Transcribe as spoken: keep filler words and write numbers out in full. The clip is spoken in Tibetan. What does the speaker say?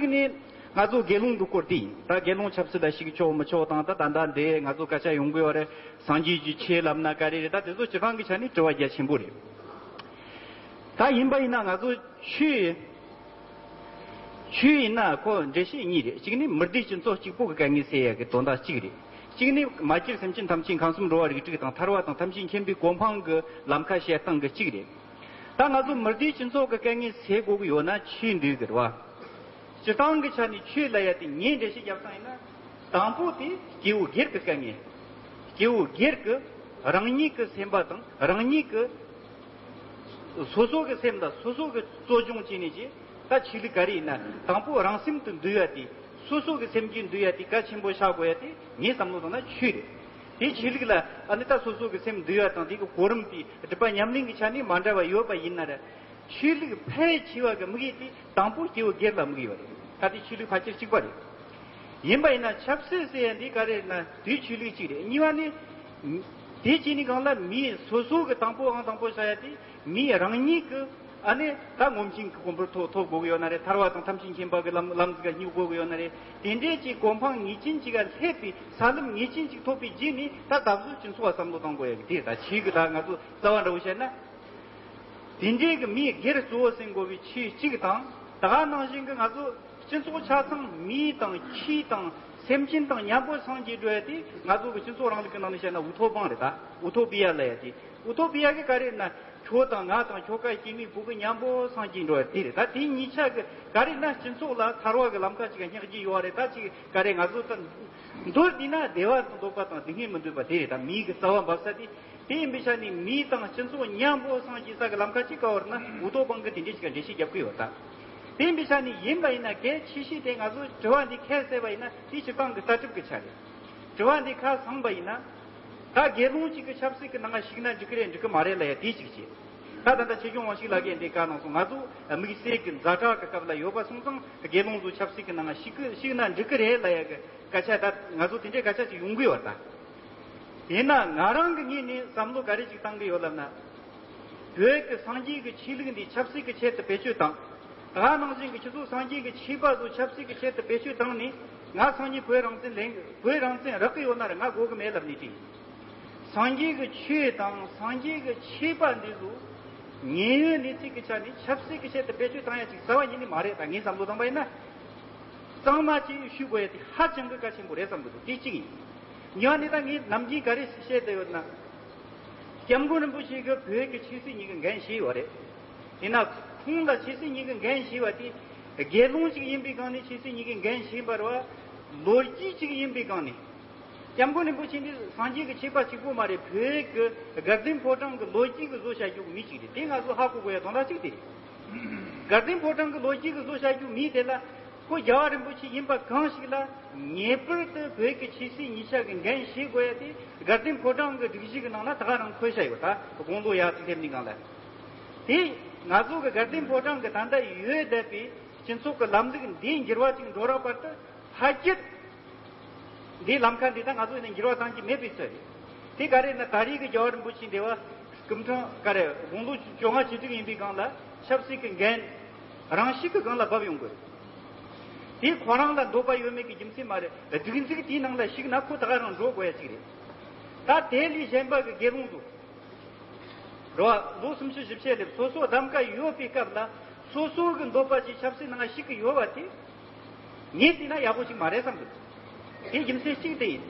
ནི་ང་ཚོ་དགེ་སློང་གི་སྐོར་དེ་ཡིན། ད་དགེ་སློང་ཆབ་སྲིད་ལ་ཞུགས་ཆོག་མི་ཆོག་དང་། ད་ད་ལྟ་འདི་ང་ཚོ་སྐད་ཆ་ཡོང་གི་ཡོད་རེད། སངས་རྒྱས་ཀྱི་ཆོས་ལབ་ན་ག་རེ་རེད། ད་དེ་ཚོ་སྤྱིར་བཏང་གི་ཆ་ནས་དྲི་བ་རྒྱ་ཆེན་པོ་རེད། ད་ཡིན་པ་ཡིན་ན་ང་ཚོ་ཆོས་ཆོས་ཡིན་ན་ཁོ་འགྲེལ་བཤད་གཉིས་རེད། གཅིག་ནི་མི་སྡེ་སྤྱི་ཚོགས་གཅིག་པོ་གི་དཀའ་ངལ་སེལ་ཡ་གི་དོན་དག་གཅིག་རེད། གཅིག་ནི་མ་གྱུར་སེམས་ཅན་ཐམས་ཅད་ཁམས་གསུམ་འགྲོ་བ་རིགས་དྲུག་དང་ཐར་བ་དང་ཐམས་ཅད་མཁྱེན་པའི་གོ་འཕང་གི་ལམ་ཁ་བཤད་སྟངས་གི་གཅིག་རེད། ད་ང་ཚོ་མི་སྡེ་སྤྱི་ཚོགས་ཀྱི་དཀའ་ངལ་སེལ་དགོས་ཀྱི་ཡོད་ན་ཆོས་འདུལ་གི་རེད་བ། སྤྱིར་བཏང་གི་ཆ་ནས་ཆོས་ལབ་ཡ་དེ་ངས་འགྲེལ་བཤད་རྒྱབ་སྟངས་ཡིན་ན། དང་པོ་དེ་སྐྱེ་བོ་སྒེར་གྱི་དཀའ་ངལ། སྐྱེ་བོ་སྒེར་གྱི་རང་ཉིད་ཀྱི་སེམས་པ་དང་རང་ཉིད་ཀྱི་སོ་སོ་གི་སེམས་དང་སོ་སོ་གི་གཙོ་སྦྱོང་བྱས་ནས་ཀྱི་ད་ཆོས་ལུགས་ག་རེ་ཡིན་ན། དང་པོ་རང་སེམས་དེ་འདུལ་ཡ་དེ། སོ་སོ་གི་སེམས་རྒྱུད་འདུལ་ཡ་དེ་གལ་ཆེན་པོ་ཆགས་དགོས་ཡ་དེ་ངས་བསམ་བློ་བཏང་ན་ཆོས་རེད། དེ་ཆོས་ལུགས་ལ་ཨ་ནི་ད་སོ་སོ་གི་སེམས་འདུལ་ཡ་དང་དེ་གི་གོ་རིམ་དེ་སྒྲུབ་པ་ཉམས་ལེན་གྱི་ཆ་ནས་མ་འདྲ་བ་ཡོད་པ་ཡིན་ན་ར། ཆོས་ལུགས་ཕལ་ཆེ་བ་གི་དམིགས་ཡུལ་དེ་དང་པོ་སྐྱེ་བོ་སྒེར་ལ་དམིགས་ཡོད་རེད། ད་དེ་ཆོས་ལུགས་ཕལ་ཆེར་གཅིག་པ་རེད། ཡིན་པ་ཡིན་ན་ཆབ་སྲིད་ཟེར་ཡ་འདི་ག་རེ་རེད་ན་དེ་ཆོས་ལུགས་གཅིག་རེད། གཉིས་པ་ནི། དེ་བྱས་ནས་གང་ལ་མིའི་སོ་སོ་གི་དང་པོ་ཨང་དང་པོ་བཞག་ཡ་དེ་མིའི་རང་ཉིད་ཀྱི་ཨ་ནི་ད་ངོམ་ཤིང་གི་གོ་འཕང་ཐོབ་ཐོབ་དགོས་ཀྱི་ཡོད་ན་རེད། ཐར་བ་དང་ཐམས་ཅད་མཁྱེན་པ་གི་ལམ་ལམ་ཟིག་ག་སྙེག་དགོས་ཀྱི་ཡོད་ན་རེད། དེ་འདྲའི་ཅིག་གོ་འཕང་ངེས་ཅན་ཅིག་ག་སླེབས་པའི་ས་ལམ་ངེས་ཅན་ཅིག་ཐོབ་པའི་རྗེས་ནས་ད་ད་གཟོད་སྤྱི་ཚོགས་ལ་བསམ་བློ་གཏོང་དགོས་ཡ་གི་དེ་ད་ཆོས་གི་ད་ང་ཚོ་རྩ་བ་འདྲ་བོ་བཤད་ན། དེ་འདྲའི་གི་མིའི་སྒེར་གཙོ་བོ་ཟིན་དགོས་པའི་ཆོས་གཅིག་དང་། ད་ག་ནང་བཞིན་གི་ང་ཚོ་སྤྱི་ཚོགས་ཆ་ཚང་མི་དང་ཁྱི་དང་སེམས་ཅན་དང་མཉམ་པོ་སངས་རྒྱས་འགྲོ་ཡ་དེ་ང་ཚོ་གི་སྤྱི་ཚོགས་རིང་ལུགས་ཀྱི་ནང་ནས་བཤད་ན་ཨུ་ཐོ་པང་རེད། ད་ཨུ་ཐོ་པི་ཡ་ལབ་ཡ་དེ། ཨུ་ཐོ་པི་ཡ་གི་ག་རེ་ན་ཁྱོད་དང་ང་དང་ཁྱོ་ག་སྐྱེ་དམན་བུ་གུ་མཉམ་པོ་སངས་རྒྱས་འགྲོ་ཡ་དེ་རེད། ད་དེ་གཉིས་ཆ་གི་ག་རེ་ན་སྤྱི་ཚོགས་ལ་ཐར་བ་གི་ལམ་ཁ་ཅིག་ག་སྙེག་རྒྱུ་ཡོད་རེད། ད་ཅིག་ག་རེ་ང་ཚོ་ད་མདོར་བསྡུས་ན་བདེ་བ་དང་འདོད་པ་དང་སྡུག་བསྔལ་མི་འདོད་པ་དེ་རེད། ད་མིའི་གི་རྩ་བ་འབབ་ས་དེ། དེ་ཡིན་པའི་ཆ་ནས་མི་དང་སྤྱི་ཚོགས་མཉམ་པོ་སངས་རྒྱས་ས་གི་ལམ་ཁ་གཅིག་ག་བར་ན་ཨུ་ཐོ་པང་གི་དེ་འདྲའི་ཞིག་ག་འགྲེལ་བཤད་རྒྱབ་ཀྱི་ཡོད་ད། དེ་ཡིན་པའི་ཆ་ནས་ཡིན་པ་ཡིན་ན་གལ་ཆེ་ཤོས་དེ་ང་ཚོ་དྲི་བ་འདི་ཁས་བླངས་པ་ཡིན་ན་དེ་སྤྱིར་བཏང་གི་ལྟ་གྲུབ་ཀྱི་ཆ་རེད། དྲི་བ་འདི་ཁ་བཟང་པ་ཡིན་ན། ད་དགེ་སློང་གཅིག་གི་ཆབ་སྲིད་ཀྱི་ནང་ཞུགས་ན་འགྲིག་གི་རེད་འགྲིག་གི་མ་རེད་ལབ་ཡ་དེ་གཅིག་བྱས། ད་ད་ལྟ་ཆོས་སྐྱོང་དབང་ཕྱུག་ལགས་ཀྱིས་འདི་བཀའ་གནང་སོང་། ང་ཚོ་དམིགས་བསལ་གྱི་ཛ་དྲག་གི་སྐབས་ལ་ཡོད་པ་སོང་ཙང་དགེ་སློང་ཚོ་ཆབ་སྲིད་ཀྱི་ནང་ཞུགས་ཞུགས་ན་འགྲིག་གི་རེད་ལབ་ཡ་གི་སྐད་ཆ་ད་ང་ཚོ་དེ་འདྲའི་སྐད་ཆ་ཅིག་ཡོང་གི་ཡོད་ད། ཡིན་ན་ང་རང་གི་ངོས་ནས་བསམ་བློ་ག་རེ་ཞིག་བཏང་གི་ཡོད་ལབ་ན། བོད་ཀྱི་སངས་རྒྱས་ཀྱི་ཆོས་ལུགས་འདི་ཆབ་སྲིད་ཀྱི་ཆེད་དུ་བེད་སྤྱོད་བཏང་། ད་ག་ནང་བཞིན་གྱི་ཁྱེད་ཚོ་སངས་རྒྱས་ཀྱི་ཆོས་པ་ཚོ་ཆབ་སྲིད་ཀྱི་ཆེད་དུ་བེད་སྤྱོད་བཏང་ནས་ང་སང་ཉིན་བོད་རང་བཙན་ལེན་བོད་རང་བཙན་རག་གི་ཡོད་ན་ར་ང་དགོས་གི་མེད་ལབ་ནས་དྲིས། སངས་རྒྱས་ཀྱི་ཆོས་དང་སངས་རྒྱས་ཀྱི་ཆོས་པ་འདི་ཚོ་ཉེན་གཡོལ་གནས་ཚུལ་གྱི་ཆ་ནས་ཆབ་སྲིད་ཀྱི་ཆེད་དུ་བེད་སྤྱོད་བཏང་ཡ་ཅིག་རྩ་བ་ཉིད་ནས་མ་རེད། ད་ངས་བསམ་བློ་བཏང་པ་ཡིན་ན། གཙང་མ་ཅིག་ཞུ་དགོས་ཡ་དེ་ཧ་ཅང་གི་གལ་ཆེན་པོ་རེད་བསམ་གི་འདུག་དེ་གཅིག་ཡིན། གཉིས་པ་ནི་ད་ངས་ནམ་རྒྱུན་ག་རེ་བཤད་བསྡད་ཡོད་ན། སྐྱབས་མགོན་རིན་པོ་ཆེ་གིས་བོད་ཀྱི་ཆོས་སྲིད་གཉིས་ཀྱི་འགན་བཞེས་ཡོད་རེད། དེས་ན་ཁོང་ལ་ཆོས་སྲིད་གཉིས་ཀྱི་འགན་བཞེས་པ་དེ་དགེ་སློང་ཞིག་ཡིན་པའི་སྒང་ནས་ཆོས་སྲིད་གཉིས་ཀྱི་འགན་བཞེས་པ་རེད་བ། ལོ་རྒྱུས་ཅིག་ཡིན་པའི་སྒང་ནས། སྐྱབས་མགོན་རིན་པོ་ཆེ་འདི་སངས་རྒྱས་ཀྱི་ཆོས་པ་གཅིག་པོ་མ་རེད། བོད་ཀྱི་དགའ་ལྡན་ཕོ་བྲང་གི་ལོ་རྒྱུས་ཀྱི་བཟོ་བྱ་རྒྱུ་མི་གཅིག་རེད། དེ་ང་ཚོ་ཧ་གོ་དགོས་ཡ་དོན་དག་གཅིག་དེ་རེད། དགའ་ལྡན་ཕོ་བྲང་གི་ལོ་རྒྱུས་ཀྱི་བཟོ་བྱ་རྒྱུ་མི་དེ་ལ། ཁོ་རྒྱལ་བ་རིན་པོ་ཆེ་ཡིན་པ་གང་ཞིག་ལ་ངེས་པར་དུ་བོད་ཀྱི་ཆོས་སྲིད་གཉིས་ཆ་གི་འགན་བཞེས་དགོས་ཡ་དེ་དགའ་ལྡན་ཕོ་བྲང་གི་སྒྲིག་གཞི་གི་ནང་ལ་ད་ག་རང་འཁོད་བཞག་ཡོད། ད་དགུང་ལོ་ཡར་ཅིག་སླེབས་ནས་སྒང་ལ། དེ་ང་ཚོ་གི་དགའ་ལྡན་ཕོ་བྲང་གི་ད་ལྟ་ཡོད་བསྡད་པའི་སྤྱི་ཚོགས་ཀྱི་ལམ་ལུགས་འདིའི་འགྱུར་བ་ཅིག་འགྲོ་རག་བར་དུ་ཕ་སྐྱིད། འདིའི་ལམ་ཁ་འདི་ད་ང་ཚོ་ནས་འགྱུར་བ་བཏང་རྒྱུ་མེད་པའི་ཚོད་རེད། དེ་ག་རེ་ན་ད་རེས་ཀྱི་རྒྱལ་བ་རིན་པོ་ཆེ་འདི་བ་སྐུ་ཕྲེང་ག་རེ་དགུང་ལོ་བཅོ་ལྔ་བཅུ་དྲུག་ཡིན་པའི་སྒང་ལ་ཆབ་སྲིད་ཀྱི་འགན་རང་ཤུགས་ཀྱི་སྒང་ལ་བབས་ཡོང་དགོས། དེ་ཁོ་རང་ལ་འདོད་པ་ཡོད་མེད་ཀྱི་རྒྱུ་མཚན་མ་རེད། སྒྲིག་འཛུགས་དེའི་ནང་ལ་ཞུགས་ན་ཁོ་ད་ག་རང་འགྲོ་དགོས་ཡ་ཅིག་རེད། ད་དེ་ལས་གཞན་པ་གི་དགེ་སློང་ཚོ། རེད་བ། ལོ་སུམ་ཅུ་བཞི་བཅུ་སླེབས། སོ་སོ་གདམ་ག་ཡོད་པའི་སྐབས་ལ་སོ་སོ་གི་འདོད་པ་ཅིག་ཆབ་སྲིད་ནང་ཞུགས་ཀྱི་ཡོད་པ་དེ། ངས་བལྟས་ན་ཡག་པོ་ཞིག་མ་རེད་བསམ་གི་འདུག་དེ་རྒྱུ་མཚན་གཅིག་དེ་ཡིན།